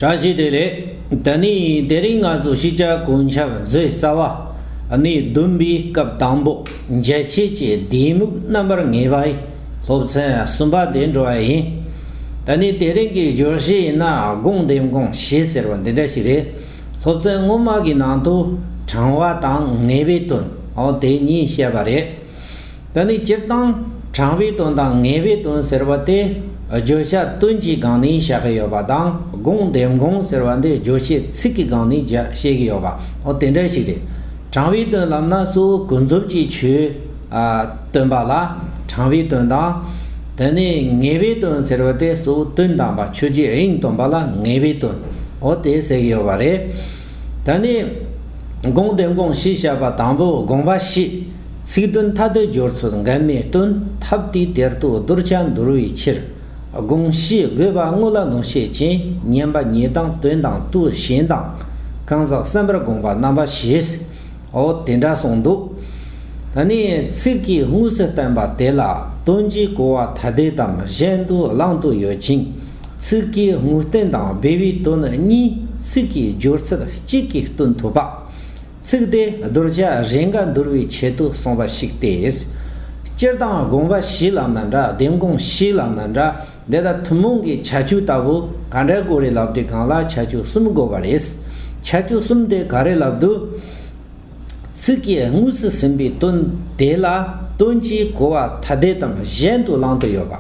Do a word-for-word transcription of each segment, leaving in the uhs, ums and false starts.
བཀྲ་ཤིས་བདེ་ལེགས། ད་ནི་དེ་རིང་ང་ཚོ་ཤེས་བྱ་གོ་ཁྱབ་མཛོད་རྩ་བ་ནས་བདུན་པའི་སྐབས་དང་པོ་འཇལ་ཆེད་ཀྱི་ལྡེ་མིག་རྣམ་པར་ངེས་པའི་སློབ་ཚན་གསུམ་པ་དེ་འགྲོ་བ་ཡིན། ད་ནི་དེ་རིང་གི་བརྗོད་གཞི་ཡིན་ན་སྒོང་ལྡེམ་སྒོང་བཞི་ཟེར་བ་འདི་འདྲ་ཞིག་རེད། སློབ་ཚན་སྔོན་མ་གི་ནང་དུ་དྲང་བ་དང་ངེས་པའི་དོན་འོ་དེ་གཉིས་བཤད་པ་རེད། ད་ནི་སྤྱིར་བཏང་དྲང་བའི་དོན་དང་ངེས་པའི་དོན་ཟེར་བ་དེ་བརྗོད་བྱ་དོན་གྱི་སྒང་ནས་བཤད་ཀྱི་ཡོད་པ་དང་སྒོང་ལྡེམ་སྒོང་ཟེར་བ་འདི་བརྗོད་བྱའི་ཚིག་གི་སྒང་ནས་བརྗོད་བཤད་ཀྱི་ཡོད་པ་འོ་དེ་འདྲ་ཞིག་རེད། དྲང་བའི་དོན་ལབ་ན་གཙོ་བོ་ཀུན་རྫོབ་ཀྱི་ཆོས་ཨ་སྟོན་པ་ལ་དྲང་བའི་དོན་དང་། དེ་ནས་ངེས་པའི་དོན་ཟེར་བ་དེ་གཙོ་བོ་དོན་དམ་པ་ཆོས་ཀྱི་དབྱིངས་སྟོན་པ་ལ་ངེས་པའི་དོན་འོ་དེ་ཟེར་གྱི་ཡོད་པ་རེད། ད་ནི་སྒོང་ལྡེམ་སྒོང་བཞི་བཤད་པ་དང་པོ་དགོངས་པ་བཞི། ཚིག་དོན་ཐ་དད་སྦྱོར་ཚུལ་འགལ་མེད་སྟོན། ཐབས་དེའི་དེར་ཐུག་གདུལ་བྱ་འདུལ་བའི་ཕྱིར། དགོངས་གཞི་དགོས་པ་དངོས་ལ་གནོད་བྱེད་ཅིང་། ཉན་པ་ཉིད་དང་དོན་དང་དུ་གཞན་དང་། གང་ཟག་གསན་པར་དགོངས་པ་རྣམ་པ་བཞི། འོ་དེ་འདྲ་གསུངས་འདུག་ད་ནི་ཚིག་གིས་དངོས་སུ་བསྟན་པ་དེ་ལ་དོན་གྱི་གོ་བ་ཐ་དད་དམ་གཞན་དུ་བླང་དུ་ཡོད་ཅིང་། ཚིག་གི་དངོས་བསྟན་དང་སྦས་པའི་དོན་གཉིས་ཚིག་གི་སྦྱོར་ཚུལ་གཅིག་གིས་སྟོན་ཐུབ་པ། ཚིག་དེ་གདུལ་བྱ་གཞན་འགའ་འདུལ་བའི་ཆེད་དུ་གསུངས་པ་ཞིག་སྟེ། སྤྱིར་བཏང་དགོངས་པ་བཞི་ལབ་ན་འདྲ་ལྡེམ་སྒོང་བཞི་ལབ་ན་འདྲ་འདི་ལ་ཐུན་མོང་གི་ཁྱད་ཆོས་ལྟ་བུ་ག་འདྲ་དགོས་རེད་ལབ་དུས་སྒང་ལ་ཁྱད་ཆོས་གསུམ་དགོས་པ་རེད། ཁྱད་ཆོས་གསུམ་དེ་ག་རེ་ལབ་དུས། ཚིག་གིས་དངོས་སུ་ཟིན་པའི་དོན་དེ་ལ་དོན་གྱི་གོ་བ་ཐ་དད་དམ་གཞན་དུ་བླང་དུ་ཡོད་པ།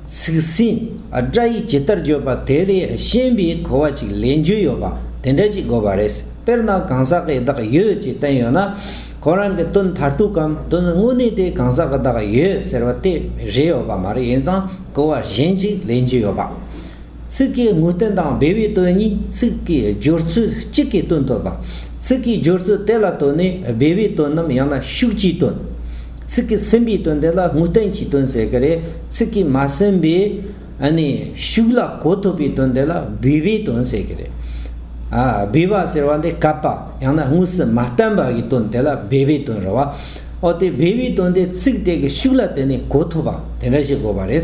ཚིག་ཟིན་སྒྲ་ཡིས་ཇི་ལྟར་བརྗོད་པ་དེ་ལས་གཞན་པའི་གོ་བ་ཅིག་ལེན་རྒྱུ་ཡོད་པ་དེ་འདྲ་ཅིག་དགོས་པ་རེད། དཔེར་ན་གང་ཟག་གི་བདག་ཡོད་ཅེས་བསྟན་ཡོད་ན། ཁོ་རང་གི་དོན་མཐར་ཐུག་གམ་དོན་དངོས་གནས་དེ་གང་ཟག་གི་བདག་ཡོད་ཟེར་བ་དེ་རེད་ཡོད་པ་མ་རེད། ཡིན་ཙང་གོ་བ་གཞན་ཅིག་ལེན་རྒྱུ་ཡོད་པ། ཚིག་གི་དངོས་བསྟན་དང་སྦས་པའི་དོན་གཉིས་ཚིག་གི་སྦྱོར་ཚུལ་གཅིག་གིས་སྟོན་ཐུབ་པ། ཚིག་གི་སྦྱོར་ཚུལ་དེ་ལ་ལྟོས་ནས་སྦས་པའི་དོན་ནམ་ཡང་ན་ཤུགས་ཀྱི་དོན། ཚིག་གིས་ཟིན་པའི་དོན་དེ་ལ་དངོས་བསྟན་གྱི་དོན་ཟེར་གི་རེད། ཚིག་གིས་མ་ཟིན་པའི་ཨ་ནི་ཤུགས་ལ་གོ་ཐུབ་པའི་དོན་དེ་ལ་སྦས་པའི་དོན་ཟེར་གི་རེད། ཨ་སྦས་པ་ཟེར་བ་འདི་བཀབ་པ་ཡང་ན་དངོས་སུ་མ་བསྟན་པ་གི་དོན་དེ་ལ་སྦས་པའི་དོན་རེད་བ། འོ་དེ་སྦས་པའི་དོན་དེ་ཚིག་དེ་གི་ཤུགས་ལ་བརྟེན་ནས་གོ་ཐུབ་པ་དེ་འདྲ་ཞིག་དགོས་པ་རེད།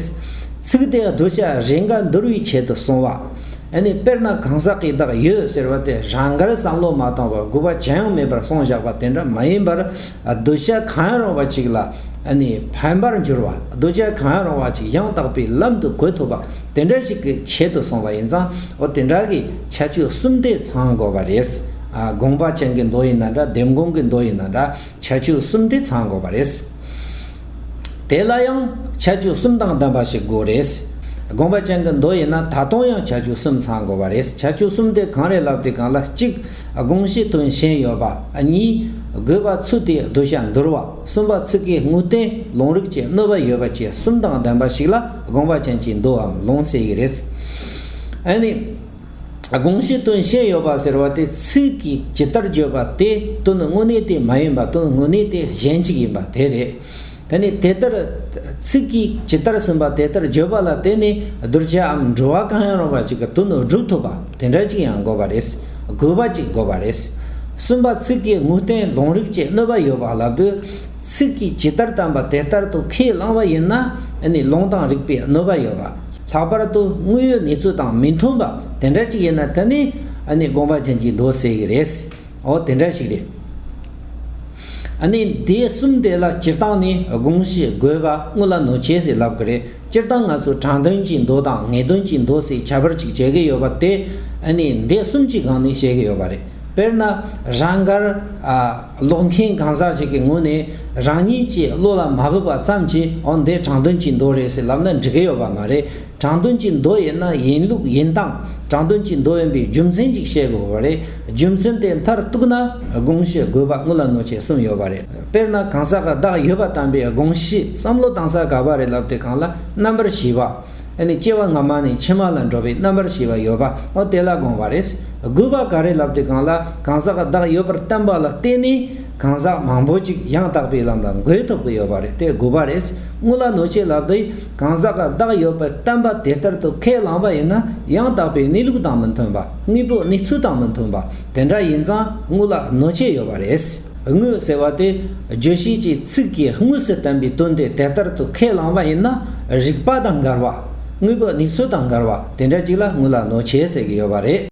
ཚིག་དེ་གདུལ་བྱ་གཞན་འགའ་འདུལ་བའི་ཆེད་དུ་གསུངས་པ། ཨ་ནི་དཔེར་ན་གང་ཟག་གི་བདག་ཡོད་ཟེར་བ་དེ་རང་དགར་བསམ་བློ་མ་བཏང་བར་དགོས་པ་ཅི་ཡང་མེད་པར་གསུངས་བཞག་པ་དེ་འདྲ་མ་ཡིན་པར། གདུལ་བྱ་གང་ཡང་རུང་བ་ཅིག་ལ་ཨ་ནི་ཕན་པར་འགྱུར་བ། གདུལ་བྱ་གང་ཡང་རུང་བ་ཅིག་ཡང་དག་པའི་ལམ་དུ་བཀོད་ཐུབ་པ་དེ་འདྲ་ཞིག་གི་ཆེད་དུ་གསུངས་པ་ཡིན་ཙང་། འོ་དེ་འདྲ་གི་ཁྱད་ཆོས་གསུམ་དེ་ཚང་དགོས་པ་རེད། ཨ་དགོངས་པ་ཅན་གྱི་མདོ་ཡིན་ན་འདྲ་ལྡེམ་སྒོང་གི་མདོ་ཡིན་ན་འདྲ། ཁྱད་ཆོས་གསུམ་དེ་ཚང་དགོས་པ་རེད། དེ་ལ་ཡང་ཁྱད་ཆོས་གསུམ་དང་ལྡན་པ་ཞིག་དགོས་རེད། དགོངས་པ་ཅན་གྱི་མདོ་ཡིན་ན་ད་དུང་ཡང་ཁྱད་ཆོས་གསུམ་ཚང་དགོས་པ་རེད། ཁྱད་ཆོས་གསུམ་དེ་གང་རེད་ལབ་དུས་སྒང་ལ་གཅིག་དགོངས་གཞི་དོན་གཞན་ཡོད་པ། གཉིས་དགོས་པ་ཚུལ་དེས་གདུལ་བྱ་འདུལ་བ། གསུམ་པ་ཚིག་གི་དངོས་བསྟན་ལུང་རིགས་ཀྱི་གནོད་པ་ཡོད་པ་བཅས་གསུམ་དང་ལྡན་པ་ཞིག་ལ་དགོངས་པ་ཅན་གྱི་མདོའམ་ལུང་ཟེར་གྱི་རེད། ཨ་ནི། དགོངས་གཞི་དོན་གཞན་ཡོད་པ་ཟེར་བ་དེ་ཚིག་གིས་ཇི་ལྟར་བརྗོད་པ་དེ་དོན་དངོས་གནས་དེ་མ་ཡིན་པ་དོན་དངོས་གནས་དེ་གཞན་གཅིག་ཡིན་པ་དེ་རེད། དེ་ནི་དེ་ལྟར་ཚིག་གིས་ཇི་ལྟར་ཟིན་པ་དེ་ལྟར་བརྗོད་པ་ལ་བརྟེན་ནས་གདུལ་བྱའམ་འགྲོ་བ་གང་ཡང་རུང་བ་ཅིག་གི་དོན་སྒྲུབ་ཐུབ་པ་དེ་འདྲ་ཅིག་ཡང་དགོས་པ་རེད། དགོས་པ་ཅིག་དགོས་པ་རེད། གསུམ་པ་ཚིག་གི་དངོས་བསྟན་ལུང་རིགས་ཀྱི་གནོད་པ་ཡོད་པ་ལབ་དུས། ཚིག་གིས་ཇི་ལྟར་བསྟན་པ་དེ་ལྟར་དུ་ཁས་བླངས་པ་ཡིན་ན་ཨ་ནི་ལུང་དང་རིགས་པའི་གནོད་པ་ཡོད་པ། ལྷག་པར་དུ་དངོས་ཡོད་གནས་ཚུལ་དང་མི་མཐུན་པ་དེ་འདྲ་ཅིག་ཡིན་ན་དེ་ནི་ཨ་ནི་དགོངས་པ་ཅན་གྱི་མདོ་ཟེར་གྱི་རེད། འོ་དེ་འདྲ་ཞིག་རེད། ཨ་ནི་དེ་གསུམ་དེ་ལ་སྤྱིར་བཏང་ནི་དགོངས་གཞི་དགོས་པ་དངོས་ལ་གནོད་བྱེད་ཟེར་ལབ་ཀྱི་རེད། སྤྱིར་བཏང་ང་ཚོ་དྲང་དོན་གྱི་མདོ་དང་ངེས་དོན་གྱི་མདོ་ཟེར་ཁྱད་པར་ཅིག་བྱེད་ཀྱི་ཡོད་པ་དེ་ཨ་ནི་འདི་གསུམ་གྱི་སྒང་ནས་བཤད་ཀྱི་ཡོད་པ་རེད། དཔེར་ན་རང་དགར་ཨ་ཀློག་མཁན་གང་ཟག་ཅིག་གི་ངོས་ནས་རང་ཉིད་ཀྱི་བློ་ལ་མ་བབས་པ་ཙམ་གྱིས་འོ་འདི་དྲང་དོན་གྱི་མདོ་རེད་ཟེར་ལབ་ན་འགྲིག་གི་ཡོད་པ་མ་རེད། དྲང་དོན་གྱི་མདོ་ཡིན་ན་ཡིན་ལུགས་ཡིན་སྟངས་དྲང་དོན་གྱི་མདོ་ཡིན་པའི་རྒྱུ་མཚན་ཅིག་བཤད་དགོས་པ་རེད། རྒྱུ་མཚན་དེ་མཐར་གཏུགས་ན་དགོངས་གཞི་དགོས་པ་དངོས་ལ་གནོད་བྱེད་གསུམ་ཡོད་པ་རེད། དཔེར་ན་གང་ཟག་གི་བདག་ཡོད་པར་བསྟན་པའི་དགོངས་གཞི་བསམ་བློ་བཏང་ས་ག་པ་རེད་ལབ་དུས་སྒང་ལ་རྣམ་པར་ཤེས་པ། ཨ་ནི་སྐྱེ་བ་སྔ་མ་ནས་ཕྱི་མ་ལ་འགྲོ་བའི་རྣམ་པར་ཤེས་པ་ཡོད་པ་འོ་དེ་ལ་དགོངས་པ་རེད། དགོས་པ་ག་རེ་ལབ་དུས་སྒང་ལ་གང་ཟག་གི་བདག་ཡོད་པར་བསྟན་པ་ལ་བརྟེན་ནས་གང་ཟག་མང་པོ་ཅིག་ཡང་དག་པའི་ལམ་ལ་འགོད་ཐུབ་ཀྱི་ཡོད་པ་རེད། དེ་དགོས་པ་རེད། དངོས་ལ་གནོད་བྱེད་ལབ་དུས་གང་ཟག་གི་བདག་ཡོད་པར་བསྟན་པ་དེ་ལྟར་དུ་ཁས་བླངས་པ་ཡིན་ན་ཡང་དག་པའི་གནས་ལུགས་དང་མི་མཐུན་པ། དངོས་པོའི་གནས་ཚུལ་དང་མི་མཐུན་པ་དེ་འདྲ་ཡིན་ཙང་དངོས་ལ་གནོད་བྱེད་ཡོད་པ་རེད། དངོས་ཟེར་བ་དེ་རྗོད་བྱེད་ཀྱི་ཚིག་གིས་དངོས་སུ་བསྟན་པའི་དོན་དེ་དེ་ལྟར་དུ་ཁས་བླངས་པ་ཡིན་ན་རིགས་པ་དང་འགལ་བ། དངོས་པོའི་གནས་ཚུལ་དང་འགལ་བ་དེ་འདྲ་ཅིག་ལ་དངོས་ལ་གནོད་བྱེད་ཟེར་གྱི་ཡོད་པ་རེད།